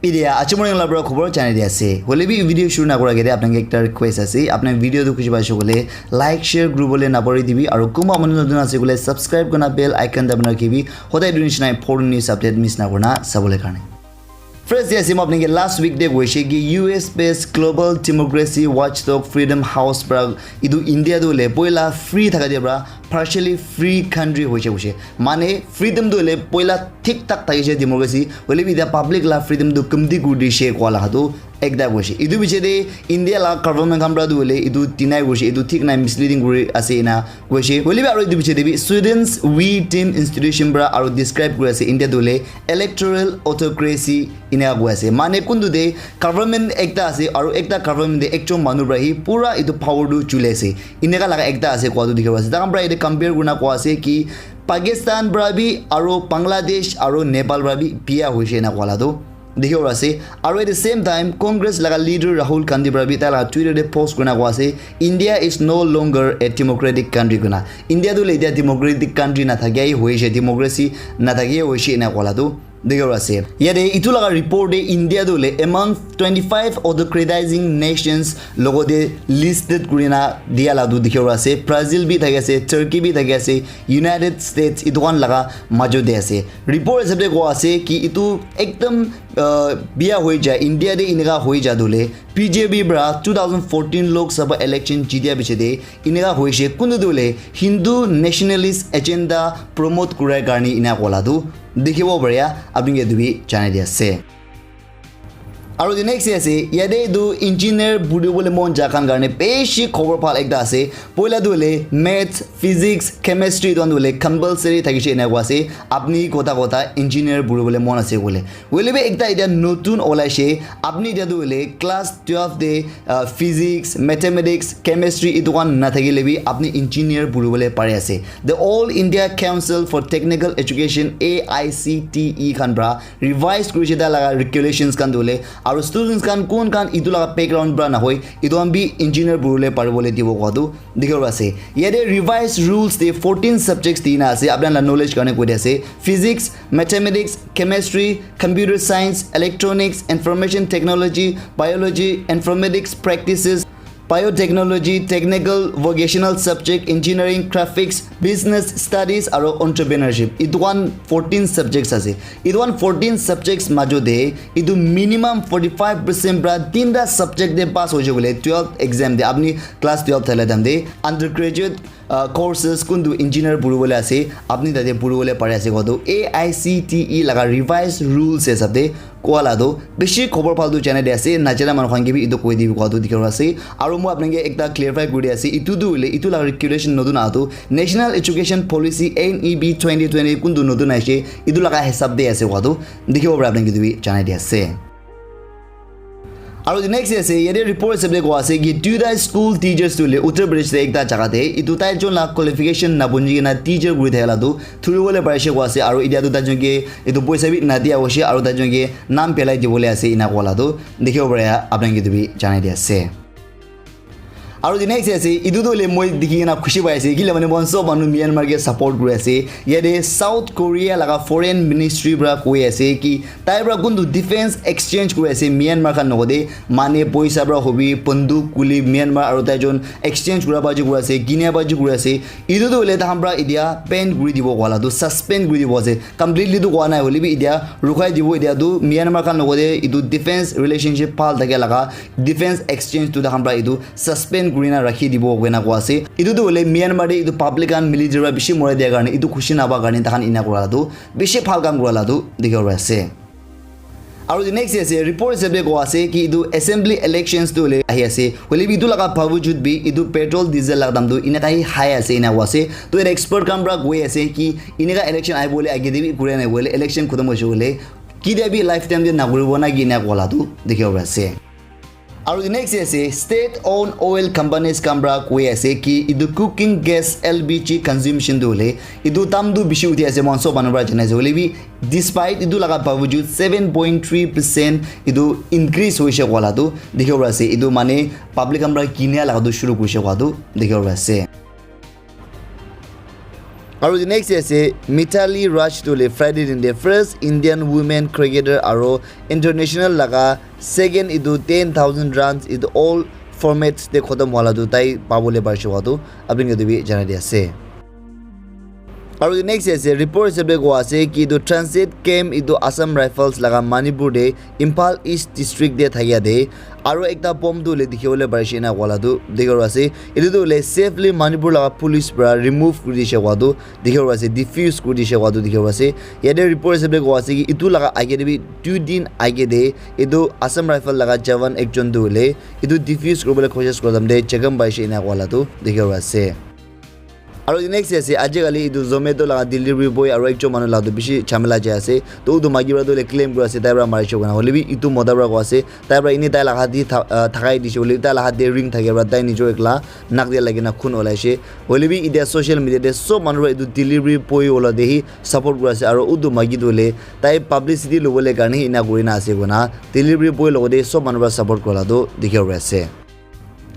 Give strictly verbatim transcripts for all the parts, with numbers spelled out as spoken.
Etia aji morning la para khobor janai di ase. Hoile bi video shuru na kora agete apni khan ke ekta request ase. Apni video tu khushi paise koile like, share kuribole napahori dibi. Aru kunba manu notun ase koile subscribe kurna bell icon dabi na rakhibi. Hodai etu nishina important news update miss na kurna sabole karne. First de ase, moi apni ke last week de koise ki U S based Global Democracy Watchdog Freedom House para etu India tu hoile poila free thaka dia para partially free country hoise koise. Mane freedom tu hoile poila thik thak thakise democracy, hoile bi etia public la freedom tu kumti kuri dishe koa laga tu ekta koise. Etu piche de India la government khan para tu hoile etu deny koise, etu thik nai, misleading kuri ase ena koise. Hoile bi aru etu piche de bi Sweden's We Team institution para aru describe kuri ase India tu hoile electoral autocracy ena koi ase. Mane kuntu de government ekta ase aru ekta government de ekjon manu para hi pura etu power tu chule ase. Eneka laga ekta ase koa tu dikhi ase. Takhan para yate compare kurina koa ase ki Pakistan para bi aru Bangladesh aru Nepal para bi biya hoise ena koa la tu dikhi ase. Aru at the same time Congress laga leader Rahul Gandhi para bi tai laga Twitter de post kurina koa ase, "India is no longer a democratic country," kuna. India tu le etia democratic country na thakia hi hoise, democracy na thakia hoise ena koa la tu dikhi ase. Yate etu laga report de India tu le among twenty-five autocratizing nations logote listed kurina dia la tu dikhi ase. Brazil bi thaki ase, Turkey bi thaki ase, United States etu khan laga majo de ase. Report hisab de koa ase ki etu ekdam uh, biya hoi jai, India de eneka hoi ja tu le B J P para two thousand fourteen Lok Sabha election jitia piche de eneka hoise, kuntu tu hoile Hindu nationalist agenda promote kurai karne ena koa la tu dikhibo paria, apni ke etu bi janai di ase. Aru the next ase, yate etu engineer puribole mon ja khan karne beshi khobor bhal ekta ase. Poila tu hoile maths, physics, chemistry etu khan tu hoile compulsory thakise ena koa ase. Apni kotha kotha engineer puribole mon ase koile. Hoile bi ekta etia notun olaise, apni etia tu hoile class twelve de uh, physics, mathematics, chemistry etu khan nathakile bi apni engineer puribole pari ase. The All India Council for Technical Education, A I C T E khan para revise kurise ta laga regulations khan tu hoile, aru students khan kun khan etu laga background para nahoi, etu khan bi engineer puribole paribole dibo koa tu dikhibo ase. Yate revise rules de fourteen subjects dina ase, apni la knowledge karne koi di ase. Physics, mathematics, chemistry, computer science, electronics, information technology, biology, informatics practices, biotechnology, technical vocational subject, engineering, graphics, business studies, aru entrepreneurship. Etu khan fourteen subjects ase. Etu khan fourteen subjects majo de, etu minimum forty-five percent para tinta subject de pass hoise koile twelve exam de, apni class twelve thaile time de undergraduate uh, courses kuntu engineer puribole ase, apni tate puribole pari ase koa tu A I C T E laga revise rules hisab de koa la tu beshi khobor bhal tu janai di ase, najana manu khan ke bi etu koi dibi koa tu dikhibo ase. Aru moi apni ke ekta clarify kuri di ase, etu tu hoile etu laga regulation notun aha tu National Education Policy N E P twenty twenty kuntu notun aise, etu laga hisab de ase koa tu dikhibo para apni ke etu bi janai di ase. Aru the next ase, yate report hisab de koa ase ki duita school teachers tu hoile Uttar Pradesh de ekta jaga de, etu tai jon la qualification na buni kena teacher kuri thaka la tu thuribole parise koa ase. Aru etia tu tai jon ke etu poisa bi na dia hoise, aru tai jon ke naam pelai dibole ase ena koa la tu dikhibo paria, apni ke etu bi janai di ase. Aru the next ase, etu tu hoile moi dikhi kena khushi pai ase, kile mane moikhan sob manu Myanmar ke support kuri ase. Yate South Korea laga foreign ministry para koi ase ki tai para kuntu defense exchange kuri ase Myanmar khan logote, mane poisa para hobi, banduk, guli, Myanmar aru tai jon exchange kura baji kuri ase, kinia baji kuri ase. Etu tu hoile tai khan para etia ban kuri dibo koa la tu, suspend kuri dibo ase. Completely tu koa nai, hoile bi etia rukhai dibo. Etia tu Myanmar khan logote etu defense relationship bhal thake laga defense exchange tu tai khan para etu suspend kurina rakhi dibo koina koa ase. Etu tu hoile Myanmar de etu public khan military para bishi morai dia karne, etu khushi napa karne tai khan ena kura la tu, bishi bhal kam kura la tu dikhibo pari ase. Aru the next ase, report hisab de koa ase ki etu assembly elections tu hoile ahi ase. Hoile bi etu laga bawajud bi etu petrol diesel laga dam tu eneka hi high ase ena koa ase. Tu eta expert khan para koi ase ki eneka election ahi bole age de bi kura nai bole, election khotom hoise bole, ketia bi lifetime de na kuribo na ki ena koa la tu dikhibo pari ase. Aru the next ase, state owned oil companies khan para koi ase ki etu cooking gas L P G consumption tu hoile etu dam tu bishi uthi ase, moikhan sob manu para jana ase. Hoile bi despite etu laga bawajud seven point three percent etu increase hoise koa la tu dikhibo pari ase. Etu mane public khan para kinia laga tu shuru kurise koa tu dikhibo pari ase. Aru the next ase Mithali Raj tu le Friday din de first Indian women cricketer aru international laga second itu ten thousand runs itu all formats te khotom wala tu tai pabole parishe koa tu apni khan ke bi janai di ase. Aru the next ase report hisab te koa ase ki itu transit camp itu Assam Rifles laga Manipur de Imphal East district de thakia de aru ekta bomb tu le dikhi bole parishe ena koa la tu dikhi ase. Itu tu le safely Manipur laga police para remove kuri dishe koa tu dikhi ase, defuse kuri dishe koa tu dikhi ase. Yate report hisab te koa ase ki itu laga age te bi dui din age te itu Assam Rifle laga jawan ekjon tu hoile itu defuse kuribole koshish kura time te chekum paishe ena koa la tu dikhi ase. Aru next ase ajikali itu Zomato laga delivery boy aru ekjon manu laga tu bishi jhamela jai ase. To utu maiki para tu hoile claim kuri ase tai para marishe koina, hoile bi itu mota para koa ase tai para eni tai laga hat te tha- ah, thakai dishe, hoile bi tai laga hat te ring thake para tai nijor ekla nak te lagi na khun olaishe. Hoile bi etia social media te sob manu para etu delivery boy wala te hi support kuri ase, aru utu maiki tu hoile tai publicity lobole karne hi ena kuri na ase koina delivery boy logote sob manu para support kura la tu dikhi bo pari ase.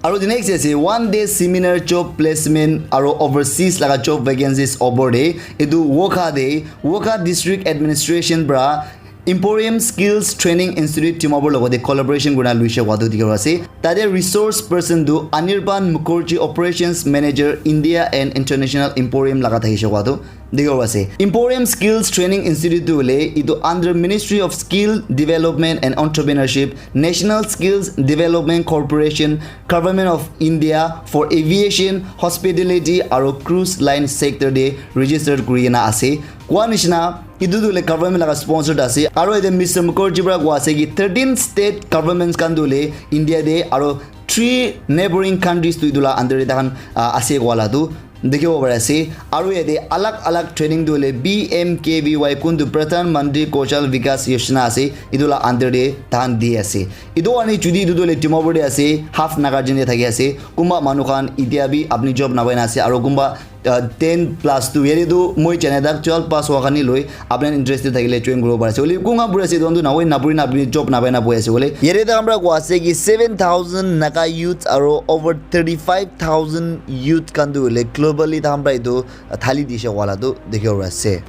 Aru the next ase one day seminar job placement aru overseas laga job vacancies opor te etu Wokha te Wokha District Administration para Emporium Skills Training Institute Dimapur logote collaboration kurina luishe koa tu dikhi ase. Tate resource person tu Anirban Mukherjee, Operations Manager, India and International Emporium laga thakishe koa tu dikhi ase. Emporium Skills Training Institute tu hoile itu under Ministry of Skill Development and Entrepreneurship, National Skills Development Corporation, Government of India for Aviation, Hospitality aru Cruise Line Sector te registered kuri kena ase. Koa nishina etu tu hoile government laga sponsored ase aru yate Mister Mukherjee para koa ase ki thirteen state governments khan tu hoile India te aru three neighboring countries tu etu la under te taikhan ah, ase koa la tu dikhi bo pari ase. Aru yate alag alag training tu hoile P M K V Y kun tu Pradhan Mantri Kaushal Vikas Yojana ase, etu la under te taikhan di ase. Etu karne chuti etu tu hoile Dimapur te ase, half Nagarjan te thaki ase. Kunba manu khan etia bi apni job napai na ase aru kunba uh, ten plus two yate tu moi jane tak twelve pass hua khan hi loi apni khan interested thakile join kuribo pari ase. Hoile kunba puri ase etu khan tu nahoi napuri na apni job napai na bohi ase hoile. Yate taikhan para koa ase ki seven thousand Naga youth aru over thirty five thousand youth khan tu hoile globally taikhan para etu thali dishe koa la tu dikhi bo pari ase.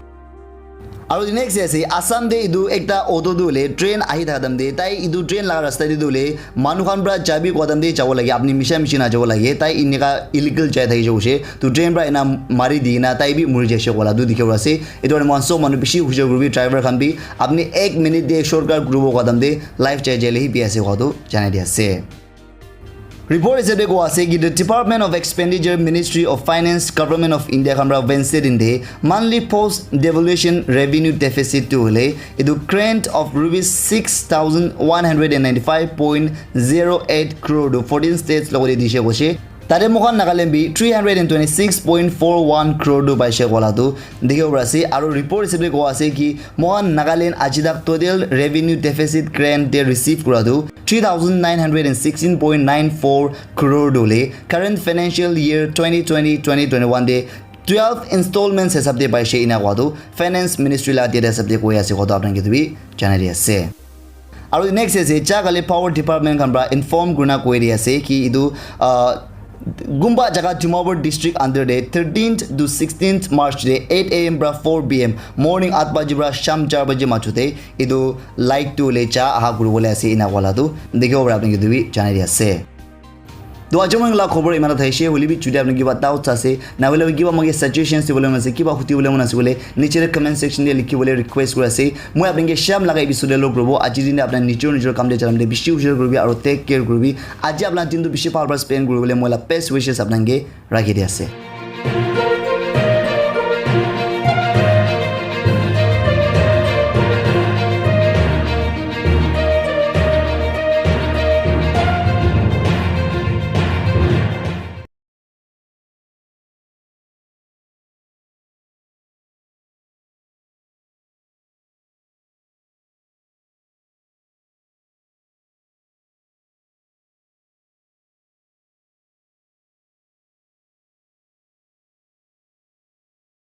Aru the next ase Assam te etu ekta auto tu hoile train ahi thaka time te tai etu train laga rasta te tu hoile manu khan para jabi koa time te jabo lage, apni misha mishi na jabo lage, tai enika illegal jai thakishe koishe tu train para ena mari di na tai bi muri jaishe koa la tu dikhi bo pari ase. Etu karne moikhan sob manu bishi hujor kuribi, driver khan bi apni ek minute te shortcut kuribo koa time te life jai jaile hi bi ase koa tu janai di ase. Report hisab te koa ase ki the Department of Expenditure, Ministry of Finance, Government of India khan para Wednesday din te monthly post devolution revenue deficit tu hoile etu grant of rupees six thousand one hundred and ninety five point zero eight crore tu fourteen states logote dishe koishe. Tate moikhan Nagaland bi three hundred and twenty six point four one crore tu paishe koa la tu dikhi bo pari ase. Aru report hisab te koa ase ki moikhan Nagaland aji tak total revenue deficit grant te receive kura tu three thousand nine hundred and sixteen point nine four crore tu hoile current financial year twenty twenty twenty twenty one te twelve installments hisab te paishe ena koa tu finance ministry la data hisab te koi ase koa tu apni khan ke tu bi janai di ase. Aru next ase Jakhali Power Department khan para inform kurina koi di ase ki etu uh, kunba jaga Dimapur district under te thirteenth to sixteenth March te eight A M para four P M, morning eight baji para sham four baji majo te etu light tu hoile ja aha kuribole ase ena koa la tu dikhi bo pari apni khan ke tu bi janai di ase. To aji moi laga khobor iman ta thaishe, hoile bi chuti apni kiba doubts ase, na hoile kiba moke suggestions dibole mon ase, kiba hudi bole mon ase hoile niche te comment section te likhi bole request kuri ase. Moi apni ke sham laga episode te log kuribo. Aji din te apni nijor nijor kam te jalam te bishi hujor kuribi aru take care kuribi. Aji apni din tu bishi bhal para spend kuribole moi laga best wishes apni ke rakhi di ase.